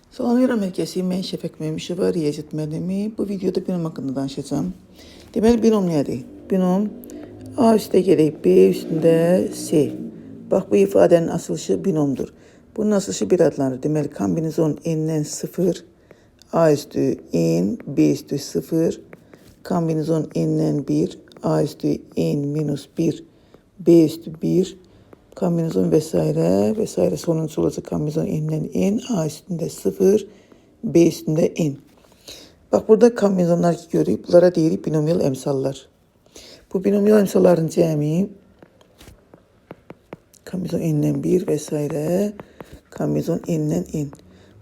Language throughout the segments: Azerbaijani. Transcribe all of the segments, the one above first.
Salamlayıram hər kəsi. Mən Şəfəq Məmişova, riyaziyyat müəllimi. Bu videoda binom haqqında danışacağam. Deməli, binom nədir? Binom A üstə gələk, B üstündə C. Bax, bu ifadənin açılışı binomdur. Bunun açılışı bir adlanır. Deməli, kombinizon N-dən 0, A üstü N, B üstü 0, kombinizon N-dən 1, A üstü N minus 1, B üstü 1, kombinizon vesaire vesaire sonuncu olacak kombinizon n'den n, a üstünde 0, b üstünde n. Bak burada kombinizonlar ki görürük. Bunlara deyirik binomial emsallar. Bu binomial emsalların cəmi kombinizon n'den 1 vesaire kombinizon n'den n.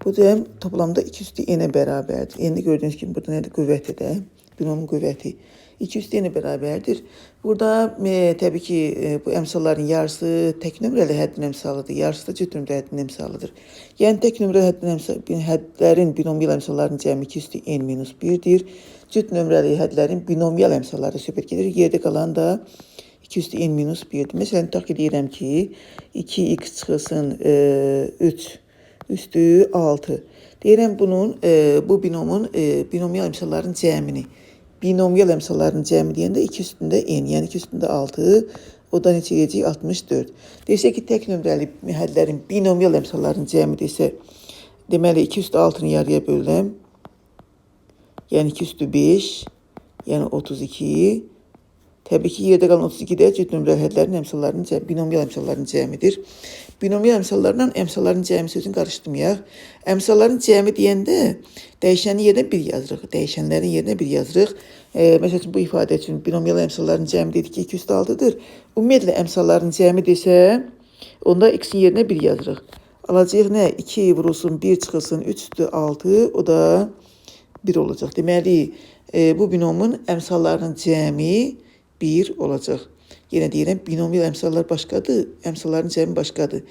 Bu cəm toplamda 2 üstü n'e beraberdir. N'de gördüğünüz gibi burada nədir? Qüvvəti də. Binomun qüvvəti. 2 üstü n'e beraberdir. Burada təbii ki bu əmsalların yarısı tək nömrəli həddin əmsalıdır, yarısı da cüt nömrəli həddin əmsalıdır. Yəni tək nömrəli həddin hədlərin binomial əmsallarının cəmi 2 üstü n minus 1-dir. Cüt nömrəli hədlərin binomial əmsalları söhbət gedir. Yerdə qalan da 2 üstü n minus 1-dir. Məsələn, tutaq ki, deyirəm ki, 2x çıxılsın 3 üstü 6. Deyirəm bunun, bu binomun binomial əmsalların cəmini. Binomial əmsalların cəmi deyəndə 2 üstündə n, yəni 2 üstündə 6, o da neçə eləyəcək? 64. Desə ki, tək nömrəli hədlərin binomial əmsalların cəmi desə, deməli 2 üstü 6-nı yarıya bölürəm. Yəni 2 üstü 5, yəni 32. Təbii ki, yerdə qalan 32 də cüt nömrəli hədlərin əmsallarının, binomial əmsallarının cəmidir. Binomial əmsallarla əmsalların cəmi sözünü qarışdırmayaq. Əmsalların cəmi deyəndə dəyişənin yerinə 1 yazırıq. Dəyişənlərin yerinə 1 yazırıq. Məsəl üçün, bu ifadə üçün binomial əmsalların cəmi dedik ki, 2 üstü 6-dır. Ümumiyyətlə, əmsalların cəmi desə, onda x-in yerinə 1 yazırıq. Alacağıq nə? 2 vurulsun, 1 çıxılsın, 3 üstü 6, o da 1 olacaq. Deməli, bu binomun əmsallarının cəmi 1 olacaq. Yenə deyirəm, binomial əmsallar başqadır, əmsalların cəmi başqadır.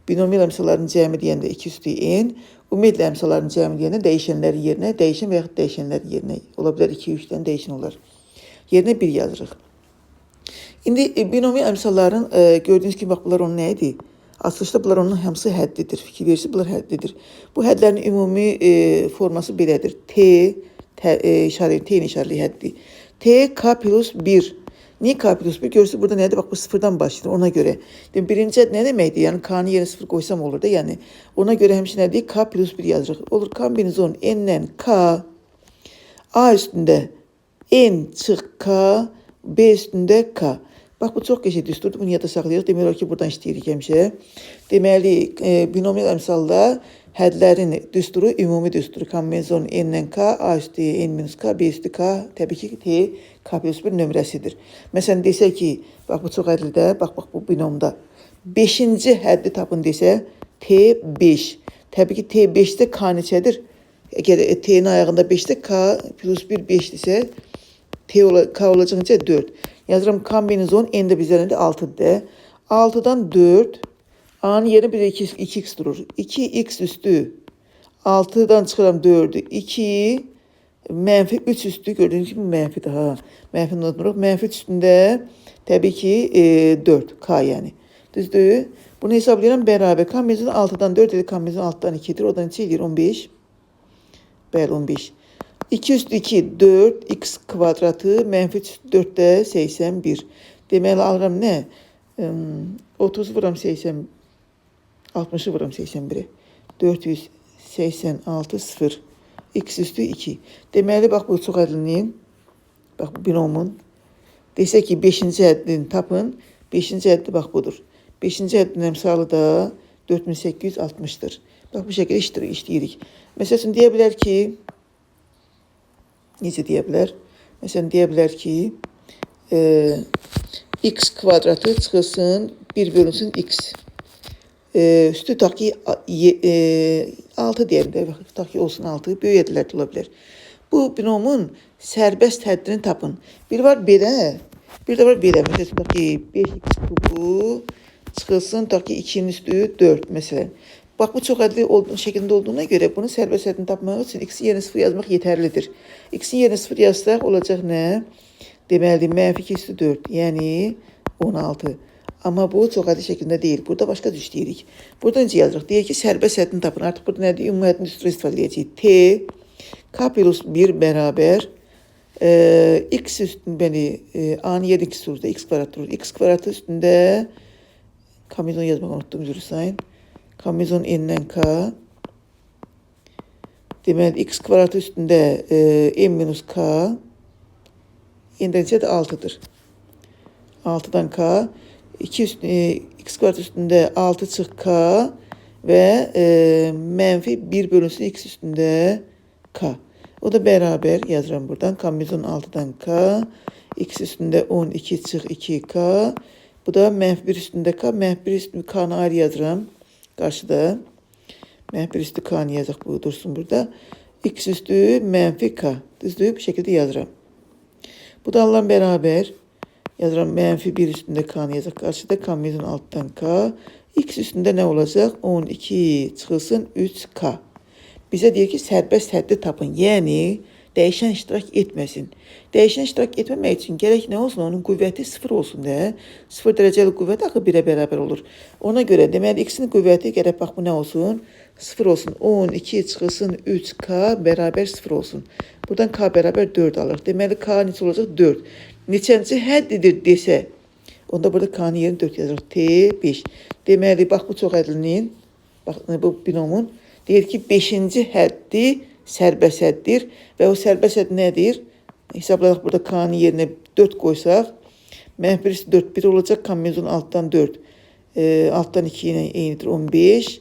Binomial əmsalların cəmi deyəndə 2 üstü n, ümumiyyətlə əmsalların cəmi deyəndə dəyişənlərin yerinə, dəyişən və yaxud dəyişənlərin yerinə, ola bilər 2-3 dənə dəyişən olar. Yerinə 1 yazırıq. İndi binomial əmsalların gördüyünüz kimi, bax, bunlar onun nə idi? Açılışda bunlar onun hamısı həddidir. Fikir verirsiniz, bunlar həddidir. Bu hədlərin ümumi forması belədir. T, T, işarə, T işarəli həddi. T, K plus 1. Niyə K plus 1? Görürsünüz, burada nədir? Bax, bu sıfırdan başlayır ona görə. Demək, birinci hədd nə deməkdir? Yəni, K-nın yerinə 0 qoysam olur da. Yəni, ona görə həmişə nə deyik? K plus 1 yazırıq. Olur kombinizon N-dən K, A üstündə N çıx K, B üstündə K. Bax, bu çox qəşəng düsturdur. Bunu yadda saxlayırıq. Demək olar ki, buradan işləyirik həmişə. Deməli, binomial əmsalda hədlərin düsturu, ümumi düsturu. Kombinizon N-dən K, A üstü N minus K, B üstü K, təbii ki, T, K plus 1 nömrəsidir. Məsələn, desə ki, bax, bu çox ədildə, bax, bax, bu binomda. 5-ci həddi tapın desə, T5. Təbii ki, T5-də K neçədir? Əgər T-nin ayağında 5-də K plus 1 5-dirsə, T ola, K olacaq necə? 4. Yazıram kombinizon, N də bizdə nədir? 6-dır. 6-dan 4, A'nın yerinə bir də 2x durur. 2x üstü 6-dan çıxıram 4-ü. 2 mənfi 3 üstü, gördüyünüz kimi mənfidir ha. Mənfi unutmuruq. Mənfi 3 üstündə təbii ki 4 K yəni. Düzdür? Bunu hesablayıram bərabər. Kombinizon 6-dan 4 idi, kombinizon 6-dan 2-dir. O da neçə eləyir? 15. Bəli, 15. 2 üstü 2, 4, x kvadratı, mənfi 3 üstü 4 də 81. Deməli, alıram nə? 30 vuram 80, 60-ı vuram 81-ə. 486, 0. X üstü 2. Deməli, bax, bu çox ədlinin, bax, bu binomun. Desə ki, 5-ci həddini tapın. 5-ci həddi bax, budur. 5-ci həddin əmsalı da 4860-dır. Bax, bu şəkildə işləyirik. Məsəl üçün, deyə bilər ki, necə deyə bilər? Məsələn, deyə bilər ki, x kvadratı çıxılsın, 1 bölünsün x. Üstü tutaq ki, 6 deyəlim də, tutaq ki, olsun 6, böyük ədədlər də ola bilər. Bu binomun sərbəst həddini tapın. Bir var belə, bir də var belə. Məsələn, tutaq ki, 5x kubu çıxılsın, tutaq ki, 2-nin üstü 4 məsələn. Bax, bu çox ədli şəklində olduğuna görə bunun sərbəst həddini tapmaq üçün x-in yerinə 0 yazmaq yetərlidir. X-in yerinə 0 yazsaq olacaq nə? Deməli, mənfi 2 üstü 4, yəni 16. Amma bu çox əddi şəklində deyil. Burada başqa cür işləyirik. Burada necə yazırıq? Deyir ki, sərbəst həddini tapın. Artıq burada nədir? Ümumi həddin düsturu istifadə edəcəyik. T, K plus 1 bərabər x üstünde, bəli, A'nın yeri x durur, x kvadrat durur. X kvadratı üstündə kamizon yazmaq unutdum, üzr istəyirəm. Kamizon n-dən K. Deməli, x kvadratı üstündə n minus K. N-dən də 6-dır. 6-dan K. 2 üstü, x kvadrat üstündə 6 çıx K və mənfi 1 bölünsün x üstündə K. O da bərabər yazıram buradan. Kombinasyon 6-dan K. X üstündə 12 çıx 2K. Bu da mənfi 1 üstündə K. Mənfi 1 üstündə K-nı ayrı yazıram. Qarşıda. Mənfi 1 üstü K-nı yazaq, bu dursun burada. X üstü mənfi K. Düzdür? Bu şəkildə yazıram. Bu da alınan bərabər. Yazıram mənfi 1 üstündə K-nı yazaq. Qarşıda kombinasyon 6-dan K. X üstündə nə olacaq? 12 çıxılsın 3K. Bizə deyir ki, sərbəst həddi tapın. Yəni, dəyişən iştirak etməsin. Dəyişən iştirak etməmək üçün gərək nə olsun? Onun qüvvəti 0 olsun da. 0 dərəcəli qüvvət axı 1-ə bərabər olur. Ona görə deməli, x-in qüvvəti gərək bax bu nə olsun? 0 olsun. 12 çıxılsın 3K bərabər 0 olsun. Buradan K bərabər 4 alır. Deməli, K neçə olacaq? 4. Neçənci həddidir desə, onda burada K-nın yerini 4 yazırıq. T 5. Deməli, bax bu çox ədlinin, bax bu binomun deyir ki, 5-ci həddi sərbəst həddir və o sərbəst hədd nədir? Hesablayaq burada K-nın yerinə 4 qoysaq, mənfi 1 4, 1 olacaq, kombinasyon altdan 4, altdan 2 ilə eynidir 15.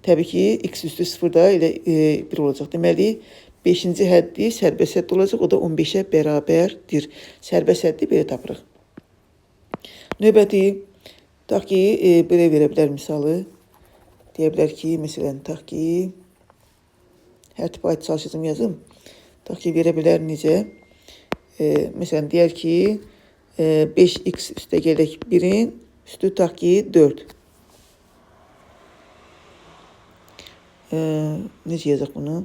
Təbii ki, x üstü 0 da elə 1 olacaq. Deməli, 5-ci həddi sərbəst hədd olacaq, o da 15-ə bərabərdir. Sərbəst həddi belə tapırıq. Növbəti, tutaq ki, belə verə bilər misalı. Deyə bilər ki, məsələn, tutaq ki, hər tipə aid çalışacağım yazım. Tutaq ki, verə bilər necə? Məsələn, deyər ki, 5x üstə gələk 1-in, üstü tutaq ki, 4. Necə yazaq bunu?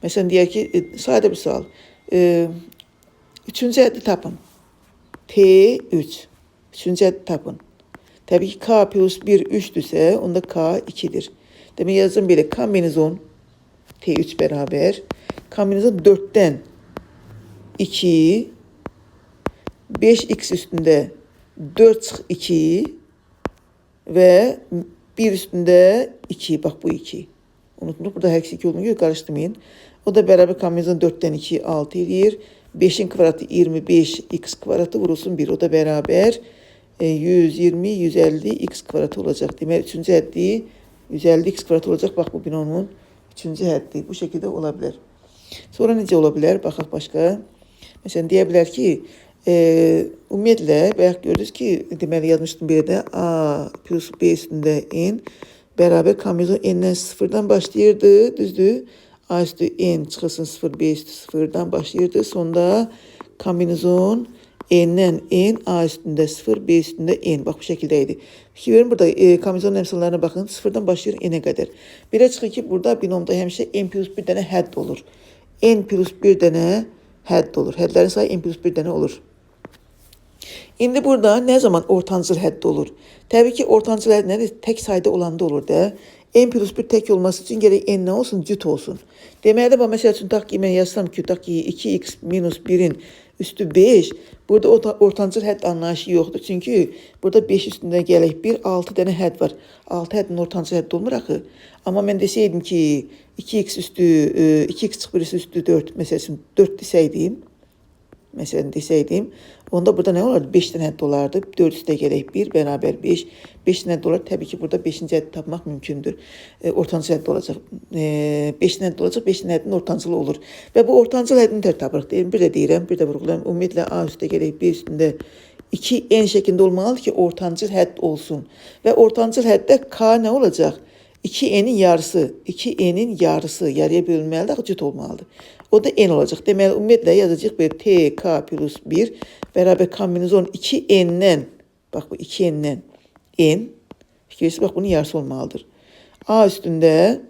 Məsələn, deyər ki, sadə bir sual. Üçüncü həddi tapın. T3. Üçüncü həddi tapın. Təbii ki, K plus 1 3-dürsə, onda K 2-dir. Demək, yazacağım belə. K minus 10, T3 bərabər. K minus 10 4-dən 2, 5x üstündə 4 çıx 2 və 1 üstündə 2. Bax, bu 2. Unutmuruq. Burada hər ikisi 2 olduğunu görə qarışdırmayın. O da bərabər kombinasyon 4-dən 2, 6 eləyir. 5-in kvadratı 25 x kvadratı vurulsun 1. O da bərabər 120, 150 x kvadratı olacaq. Deməli, 3-cü həddi 150 x kvadratı olacaq. Bax, bu binomun 3-cü həddi. Bu şəkildə ola bilər. Sonra necə ola bilər? Baxaq başqa. Məsələn, deyə bilər ki, ümumiyyətlə, bayaq gördünüz ki, deməli, yazmışdım belə də A plus B üstündə N bərabər kombinasyon N-dən 0-dan başlayırdı, düzdür? A üstü N çıxılsın 0, B üstü 0-dan başlayırdı. Sonda kombinasyon N-dən N, A üstündə 0, B üstündə N. Bax, bu şəkildə idi. Fikir verin, burada kombinasyon əmsallarına baxın. 0-dan başlayır N-ə qədər. Belə çıxır ki, burada binomda həmişə N plus 1 dənə hədd olur. N plus 1 dənə hədd olur. Hədlərin sayı N plus 1 dənə olur. İndi burada nə zaman ortancıl hədd olur? Təbii ki, ortancıl hədd nədir? Tək sayda olanda olur da. N plus 1 tək olması üçün gərək N nə olsun? Cüt olsun. Deməli, bax, məsəl üçün, tutaq ki, mən yazsam ki, tutaq ki, 2x minus 1-in üstü 5. Burada ortancıl hədd anlayışı yoxdur. Çünki burada 5 üstündən gələk 1, 6 dənə hədd var. 6 həddin ortancıl həddi olmur axı. Amma mən desəydim ki, 2x üstü, 2x çıx 1 üstü 4, məsəl üçün 4 desəydim, məsələn desəydim, onda burada nə olardı? 5 dənə hədd olardı. 4 üstə gələk 1 bərabər 5. 5 dənə hədd olar. Təbii ki, burada 5-ci həddi tapmaq mümkündür. Ortancıl hədd olacaq. 5 dənə hədd olacaq. 5 dənə həddin ortancılı olur. Və bu ortancıl həddini tər tapırıq. Deyim, bir də deyirəm, bir də vurğulayıram. Ümumiyyətlə, A üstə gələk B üstündə 2 N şəklində olmalıdır ki, ortancıl hədd olsun. Və ortancıl həddə K nə olacaq? 2N'in yarısı, 2N'in yarısı yarıya bölünməlidir, axı cüt olmalıdır. O da N olacaq. Deməli, ümumiyyətlə yazacaq bir T, K plus 1 bərabər K minus 10 2N'dən, bax bu 2N'dən N, fikirləşsin, bax bunun yarısı olmalıdır. A üstündə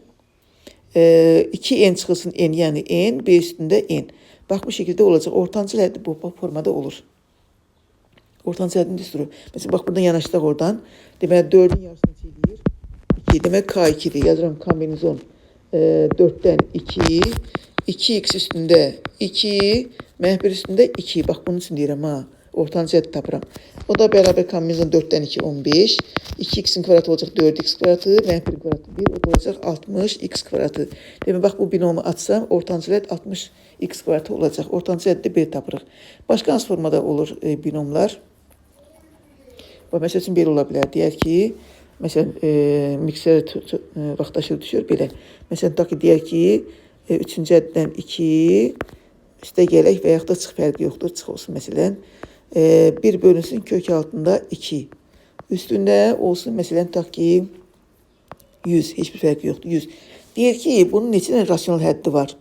2N çıxılsın N, yəni N, B üstündə N. Bax bu şəkildə olacaq. Ortancıl həddi bu formada olur. Ortanca həddin düsturu. Məsələn, bax, buradan yanaşdıq oradan. Deməli, 4-ün yarısını neçə eləyir? 2. Demək, K2-dir. Yazıram kombinizon 4-dən 2. 2x üstündə 2. Mənfi 1 üstündə 2. Bax, bunun üçün deyirəm, ha. Ortanca həddi tapıram. O da bərabər kombinizon 4-dən 2, 15. 2x-in kvadratı olacaq 4x kvadratı. Mənfi 1 kvadratı 1. O da olacaq 60x kvadratı. Demək, bax, bu binomu atsam, ortanca hədd 60x kvadratı olacaq. Ortanca həddi 1 tapırıq. Başqa hansı formada olur binomlar? Bax, məsəl üçün, belə ola bilər. Deyək ki, məsələn, mikser vaxtaşırı düşür belə. Məsələn, tutaq ki, deyək ki, 3-cü həddən 2 üstə gələk və yaxud da çıx fərqi yoxdur. Çıx olsun, məsələn. 1 bölünsün kök altında 2. Üstündə olsun, məsələn, tutaq ki, 100. Heç bir fərqi yoxdur. 100. Deyir ki, bunun neçə dənə rasional həddi var?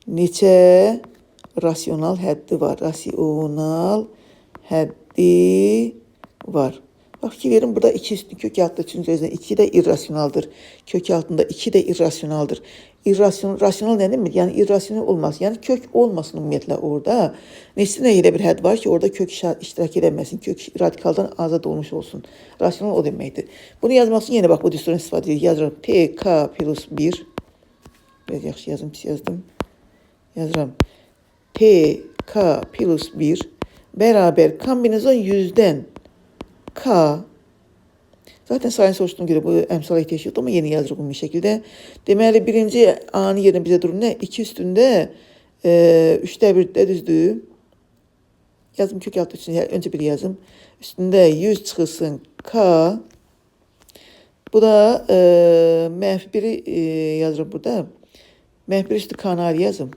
Neçə rasional həddi var? Rasional həddi var. Bax ki, verin, burada 2 üstü kök altında 3-cü dərəcədən 2 də irrasionaldır. Kök altında 2 də irrasionaldır. İrrasional, rasional nə deməkdir? Yəni, irrasional olmaz. Yəni, kök olmasın ümumiyyətlə orada. Neçə elə bir hədd var ki, orada kök iştirak eləməsin, kök radikaldan azad olmuş olsun. Rasional o deməkdir. Bunu yazmaq üçün yenə bax, bu düsturdan istifadə edirik. Yazıram TK plus 1. Biraz yaxşı yazım, pis yazdım. Yazıram. TK plus 1 bərabər kombinizon 100-dən K. Zaten sayın soruştuğuna göre bu emsala ihtiyaç yoktu ama yeni yazırıq ümumi şekilde. Deməli, birinci A'nın yerine bizə durur nə? 2 üstündə 3'də 1-də düzdür. Yazım kök altı üçün, öncə bir yazım. Üstündə 100 çıxılsın K. Bu da mənfi 1-i yazıram burada. Mənfi 1 üstü K-nı ayrı yazım.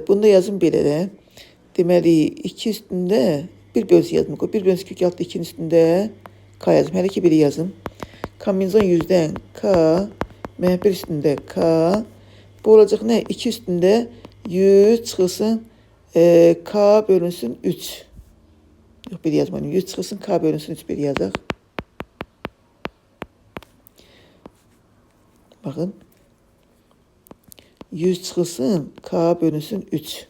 Bunu da yazım belə də. Deməli, 2 üstündə 1 bölüsü yazım. 1 bölüsü kök altı 2-nin üstündə K yazım. Hələ ki, 1-i yazım. Kombinizon 100-dən K, mənfi 1 üstündə K. Bu olacaq nə? 2 üstündə 100 çıxılsın K bölünsün 3. Yox, 1 yazmalıyım. 100 çıxılsın K bölünsün 3 1 yazaq. Baxın. 100 çıxılsın K bölünsün 3.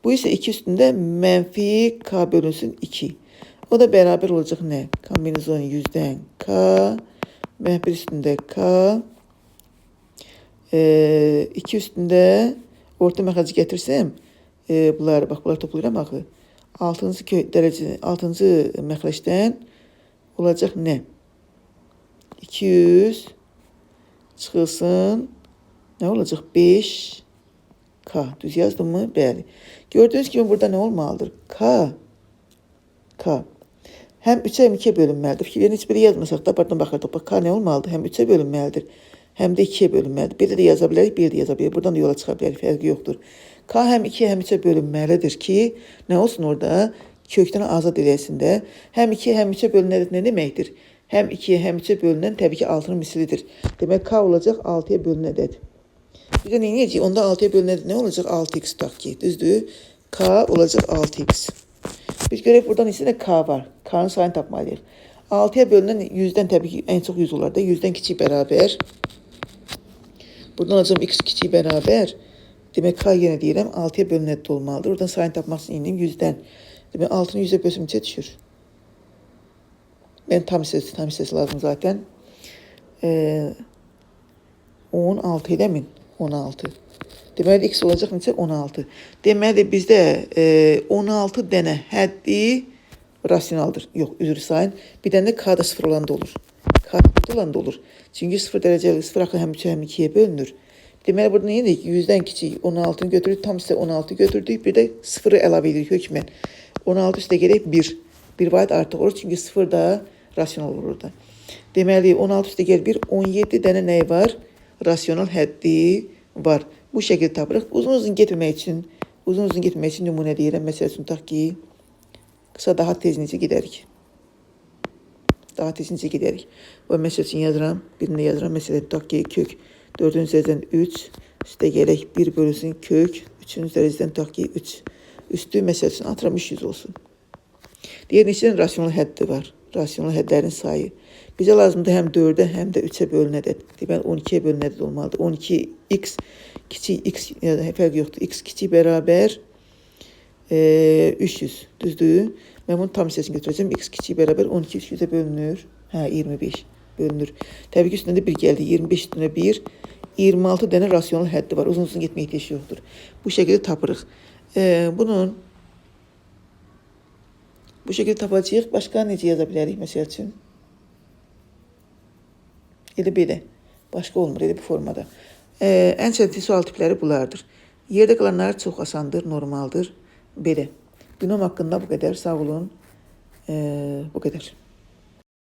Bu isə 2 üstündə mənfi K bölünsün 2. O da bərabər olacaq nə? Kombinizon 100-dən K, mənfi 1 üstündə K, 2 üstündə orta məxrəci gətirsəm, bunları, bax, bunları toplayıram axı. 6-cı dərəcə, 6-cı məxrəcdən olacaq nə? 200 çıxılsın, nə olacaq? 5 K. Düz yazdım mı? Bəli. Gördüyünüz kimi burada nə olmalıdır? K. K. Həm 3-ə, həm 2-yə bölünməlidir. Fikir verin, heç biri yazmasaq da, buradan baxırdıq. Bax, K nə olmalıdır? Həm 3-ə bölünməlidir, həm də 2-yə bölünməlidir. Belə də yaza bilərik, belə də yaza bilərik. Buradan da yola çıxa bilərik, fərqi yoxdur. K həm 2-yə, həm 3-ə bölünməlidir ki, nə olsun orada? Kökdən azad eləyəsin də. Həm 2-yə, həm 3-ə bölünən nə deməkdir? Həm 2-yə, həm 3-ə bölünən təbii ki, 6-nın mislidir. Demək, K olacaq 6-ya bölünən ədəd. Bizə nə edəcəyik? Onda 6-ya bölünən ədəd nə olacaq? 6x tutaq ki, düzdür? K olacaq 6x. Biz görək buradan isə də K var. K-nın sayını tapmalıyıq. 6-ya bölünən 100-dən təbii ki, ən çox 100 olar da. 100-dən kiçik bərabər. Buradan alacağım x kiçik bərabər. Demək, K yenə deyirəm, 6-ya bölünən ədəd olmalıdır. Buradan sayını tapmaq üçün indim 100-dən. Demək, 6-nı 100-ə bölsəm neçə düşür? Mən tam hissəsi lazım zaten. 16 eləmin? 16. Deməli, x olacaq neçə? 16. Deməli, bizdə 16 dənə həddi rasionaldır. Yox, üzr sayın. Bir dənə də K da 0 olanda olur. K 0 olanda olur. Çünki 0 dərəcəli 0 axı həm 3-ə, həm 2-yə bölünür. Deməli, burada nə edirik? 100-dən kiçik 16-nı götürürük. Tam hissə 16 götürdük. Bir də 0-ı əlavə edirik hökmən. 16 üstə gələk 1. 1 vahid artıq olur. Çünki 0 da rasional olur orada. Deməli, 16 üstə gəl 1. 17 dənə nəyi var? Rasional həddi var. Bu şəkildə tapırıq. Uzun-uzun getməmək üçün, nümunə deyirəm. Məsəl üçün, tutaq ki, qısa daha tez necə gedərik? Daha tez necə gedərik? Bu, məsəl üçün yazıram. Birini yazıram. Məsələn, tutaq ki, kök 4-cü dərəcədən 3, üstə gələk 1 bölünsün kök 3-cü dərəcədən tutaq ki, 3. Üstü, məsəl üçün, atıram 300 olsun. Deyir, neçə rasional həddi var? Rasional hədlərin sayı. Bizə lazımdır həm 4-ə, həm də 3-ə bölünən ədəd. Deməli, 12-yə bölünən ədəd olmalıdır. 12x kiçik x, yəni fərq yoxdur. X kiçik bərabər 300, düzdür? Mən bunun tam hissəsini götürəcəm. X kiçik bərabər 12 üst 100-ə bölünür. Hə, 25 bölünür. Təbii ki, üstündə də 1 gəldi. 25 üstünə 1. 26 dənə rasional həddi var. Uzun-uzun getməyə ehtiyac yoxdur. Bu şəkildə tapırıq. Bunun bu şəkildə tapacağıq. Başqa necə yaza bilərik məsəl üçün? Elə belə. Başqa olmur, elə bu formada. Ən çətin sual tipləri bunlardır. Yerdə qalanlar çox asandır, normaldır. Belə. Binom haqqında bu qədər. Sağ olun. Bu qədər.